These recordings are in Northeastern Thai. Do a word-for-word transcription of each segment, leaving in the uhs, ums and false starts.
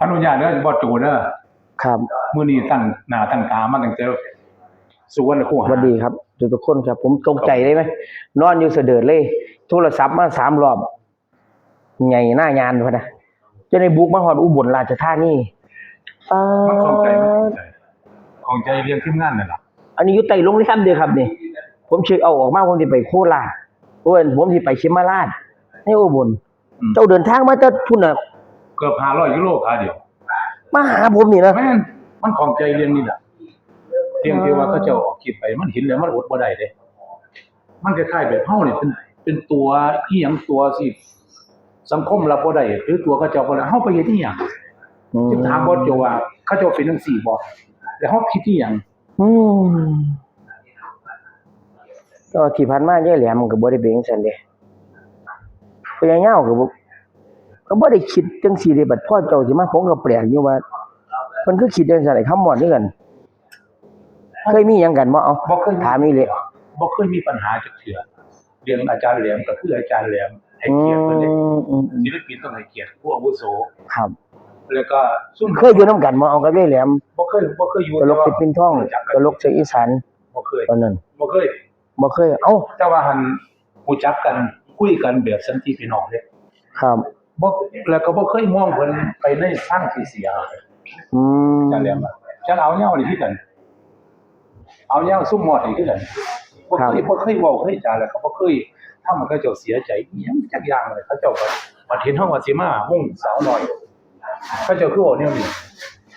อนุญาตเด้อบอสโจเด้อ ครับ มื้อนี้ตั้งหน้าตั้งตามาตั้งแต่สุวรรณคูหา สวัสดีครับ ทุกๆคนครับ ผมตกใจเลยไหม นอนอยู่เสดิร์ดเลย โทรศัพท์มาสามรอบ ใหญ่หน้ายานพะนะ จนได้บุกมาฮอดอุบลราชธานี มันข้องใจ มันข้องใจ ข้องใจเรื่องทีมงานนั่นล่ะ อันนี้อยู่ใต้โรงแรมเด้อครับนี่ ผมเช็คเอาท์ออกมา ผมสิไปโคราช โอ้ย ผมสิไปเขมราช ในอุบล อืม เจ้าเดินทางมาแต่พุ้นน่ะ เกือบห้าร้อยกิโลขาเดียว มาหาผมนี่นะ แม่น มันข้องใจเรื่องนี้ล่ะ เพียงแต่ว่าเขาเจ้าออกคลิปไป มันเห็นแล้วมันอดบ่ได้เด้ มันคล้ายๆแบบเฮานี่เป็น เป็นตัวอีหยังตัวสิ สังคมรับบ่ได้ หรือตัวเขาเจ้าบ่ได้ เฮาไปเฮ็ดอีหยัง อืม จะถามบอสโจว่า เขาเจ้าเป็นจังซี่บ่ แล้วเฮาผิดอีหยัง อืม แต่ว่าที่ผ่านมายายแหลมก็บ่ได้เป็นจังซั่นเด้ พ่อใหญ่ยาวก็บ่ ก็บ่ได้คิดจังซี่เด้ บัดพ่อเจ้าสิมา ผมก็แปลกอยู่ว่า เพิ่นคือคิดจังซั่น ไอ้คำม่อนคือกัน เคยมีหยังกันบ่ เอ้า บ่เคยมี ถามอีหลี บ่เคยมีปัญหาจักเทื่อ เรื่องอาจารย์แหลมก็คืออาจารย์แหลม ให้เกียรติเพิ่นเด้ อืม อืม อืม ศิลปินต้องให้เกียรติผู้อาวุโส ครับ แล้วก็ซุม เคยอยู่นำกันบ่ เอากับยายแหลม บ่เคย บ่เคยอยู่ ตลกเพชรพินทอง แต่ว่ารู้จักกัน ตลกเสียงอีสาน บ่เคย ตอนนั้น บ่เคย บ่เคย เอ้า แต่ว่าหั่นรู้จักกัน คุยกันแบบสันติพี่น้องเด้ ครับ บ่ แล้วก็บ่เคยมองเพิ่นไปในทางที่เสียหาย อืม จังแล้วล่ะ จังเอาเหย้านี่คือกัน เอาเหย้าซุมมอดนี่คือกัน บ่เคย ครับ บ่เคยเว้าเคยจา แล้วก็บ่เคยทำให้เขาเจ้าเสียใจอีหยังจักอย่างเลย เขาเจ้าก็บัดเห็นเฮาว่าสิมาวงสาวน้อย เขาเจ้าคือเว้าแนวนี้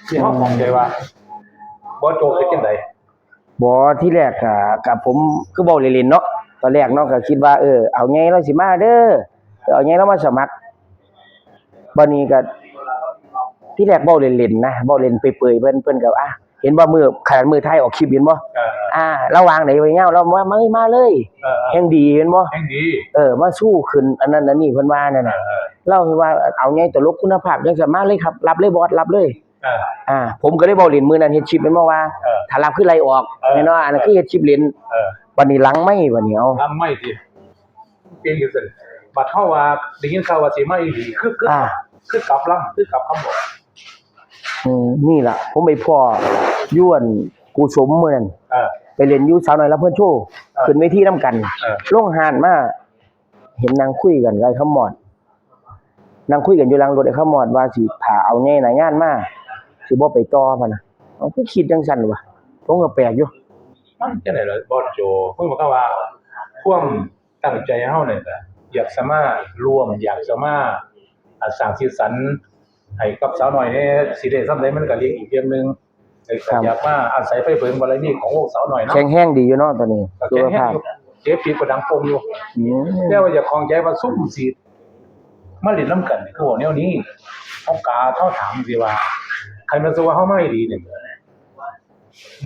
ที่เฮาข้องใจว่า บอสโจเป็นจังใด บ่ ทีแรกก็ ก็ผมคือเว้าเล่นๆเนาะ ตอนแรกเนาะก็คิดว่า เออ เอาใหญ่ลาวสิมาเด้อ เอาใหญ่ลาวมาสมัคร บัดนี้ก็ ทีแรกเว้าเล่นๆนะ เว้าเล่นเปรยๆ เพิ่น เพิ่นก็ อ่ะ เห็นบ่ มื้อ ขนาดมื้อท้ายออกคลิป เห็นบ่ เออ อ่า ลาววางไหนไว้ยาว ลาวว่า มา มาเลย เออ เออ แฮงดี เห็นบ่ แฮงดี เออ มาสู้ขึ้น อันนั้นอันนี้ เพิ่นว่านั่นน่ะ เออ เออ ลาวว่า เอาใหญ่ตลกคุณภาพจังซั่น มาเลยครับ รับเลยบอส รับเลย เออ อ่า ผมก็เลยเว้าเล่นมื้อนั้นเฮ็ดคลิปแม่นบ่ว่า เออ ถ้ารับคือไล่ออก เออ แม่นบ่ อันนั้นคือเฮ็ดคลิปเล่น เออ บัดนี้หลังไมค์บัดนี้ เอา หลังไมค์สิ เก่งอยู่ซั่น บัดเฮาว่าได้ยินข่าวว่าสิมาอีหลี คือ คือ อ่า คือกลับลำ คือกลับคำบอก อืม นี่ล่ะ ผมไปพ้ออยู่อันกุสมมื้อนั้น เออ ไปเล่นอยู่สาวน้อยลำเพลินโชว์ เออ ขึ้นเวทีนำกัน เออ ลงฮ้านมา เห็นนั่งคุยกันกับไอ้คำมอด นั่งคุยกันอยู่หลังรถ ไอ้คำมอดว่าสิ ถ้าเอาใหญ่หน้างานมา สิบ่ไปต่อพะนะ เอ้า คือคิดจังซั่นวะ ผมก็แปลกอยู่ มันจังได๋ล่ะบอสโจ เพิ่นบอกว่า ความตั้งใจเฮาเนี่ยก็อยากสามารถร่วม อยากสามารถ อ่า สร้างสีสันให้กับสาวน้อยแหน่ สิได้ส่ำใดมันก็เรื่องอีกเรื่องหนึ่ง ครับ อยากมาอาศัยไฟเผิงบารมีของวงสาวน้อยเนาะ แข็งแรงดีอยู่เนาะตอนนี้ ก็แข็งแรงอยู่ สุขภาพ เจ็บปีกก็ดังโป่งอยู่ อืม แต่ว่าอยากข้องใจว่าซุมสิมาเล่นนำกันนี่คือเว้าแนวนี้ เฮากะ เฮาถามสิว่า คันแม่นสิว่าเฮามาอีหลีนี่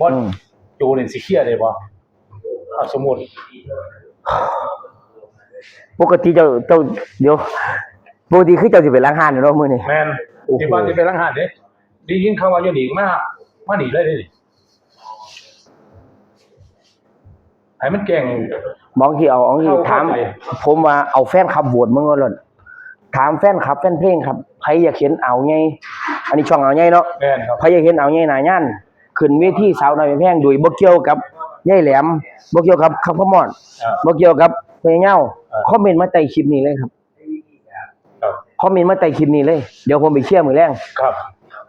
บอส อืม โจนี่สิเคลียร์ได้บ่ อ่ะ สมมุติ ปกติเจ้า เจ้า เดี๋ยว ปกติคือเจ้าสิไปล้างฮ้านเนาะมื้อนี้ แม่น โอ้โห สิว่าสิไปล้างฮ้านเด้ ได้ยินข่าวว่าอยู่นี่มา มานี่เลยเด้ ให้มันแจ้ง บางทีเอา เอางี้ เข้า ถาม เข้าใจ ผมว่าเอาแฟนคลับโหวตมึงเอาโลด ถามแฟนคลับแฟนเพลงครับ ใครอยากเห็นอาวใหญ่ อันนี้ช่องอาวใหญ่เนาะ แม่นครับ ใครอยากเห็นอาวใหญ่หน้ายาน ขึ้นเวทีสาวน้อยแพงโดยบ่เกี่ยวกับยายแหลม บ่เกี่ยวกับคำขมอด อ่า บ่เกี่ยวกับพ่อใหญ่เหง้า อ่า คอมเมนต์มาใต้คลิปนี้เลยครับ ครับ คอมเมนต์มาใต้คลิปนี้เลย เดี๋ยวผมไปเคลียร์มื้อแลง ครับ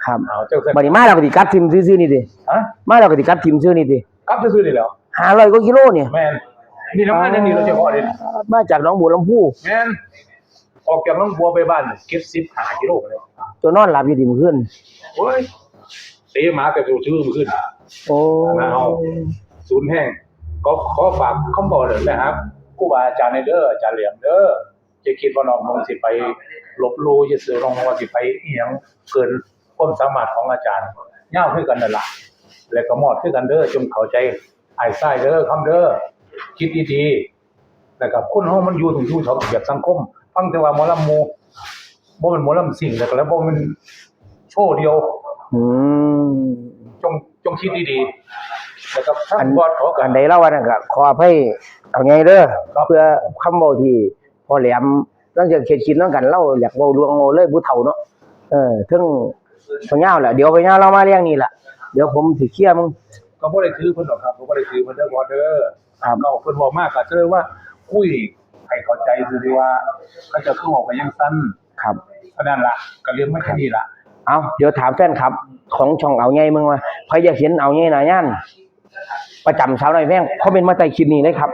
ครับ เอาจังซั่น บัดนี้มาแล้วก็สิกลับถิ่มซื่อๆนี่ติ ฮะ มาแล้วก็สิกลับถิ่มซื่อนี่ติ กลับซื่อๆนี่แหล้ว ห้าร้อยกว่ากิโลนี่ แม่น นี่น้ำมันนี่เราจะพอเลย มาจากหนองบัวลำภู แม่น ออกจากหนองบัวไปบ้านเจ็ดสิบห้ากิโลเลย ตัวนอนหลับอยู่ติมื้อคืน โอ้ย เตะหมาแต่ตัวชื่อมื้อคืน โอ้ มาเอา ศูนย์แห้ง ก็ขอฝากคำบอกเลยนะครับ ครูบาอาจารย์เด้อ อาจารย์เหลี่ยมเด้อ อย่าคิดว่าน้องๆสิไปลบหลู่ อย่าเชื่อน้องๆว่าสิไปอิหยังเกินความสามารถของอาจารย์ เหง้าคือกันนั่นล่ะ และก็มอดคือกันเด้อ จงเข้าใจอ้ายชายเด้อ คำเด้อ คิดดีๆ แล้วก็คนเฮามันอยู่ต้องอยู่เท่าเทียมสังคม ฟังแต่ว่าหมอลำหมู่ บ่แม่นหมอลำซิ่ง แล้วก็แล้วบ่แม่นโชว์เดียว อืม จง จงคิดดีๆ แล้วก็ทาง อัน บอสเขาก็ อันใดเล่าว่านั่นก็ขออภัยเอาไงเด้อ ครับ เพื่อคำเว้าที่พ่อแหลม หลังจากเฮ็ดคลิปนำกัน เราอยากเว้าล่วงเว้าเลยผู้เฒ่าเนาะ เออ เทิง พ่อยาวแหละ เดี๋ยวพ่อยาวเรามาเรื่องนี้แหละ เดี๋ยวผมสิเคลียร์มึง ก็บ่ได้ถือเพิ่นดอกครับก็บ่ได้ถือเพิ่นเด้อพ่อเด้อ ครับ ก็เพิ่นบอกมากก็คือว่าคุยให้เข้าใจซื่อๆว่าเขาเจ้าคือบอกไปยังสั้น ครับ เท่านั้นละก็เรียนมาแค่นี้ละ เอาเดี๋ยวถามแฟนครับ ของช่องเอาไงมึงว่าใครอยากเห็นเอาไงหนาย่าน ประจำสาวน้อยแพงคอมเมนต์มาใต้คลิปนี้เลยครับ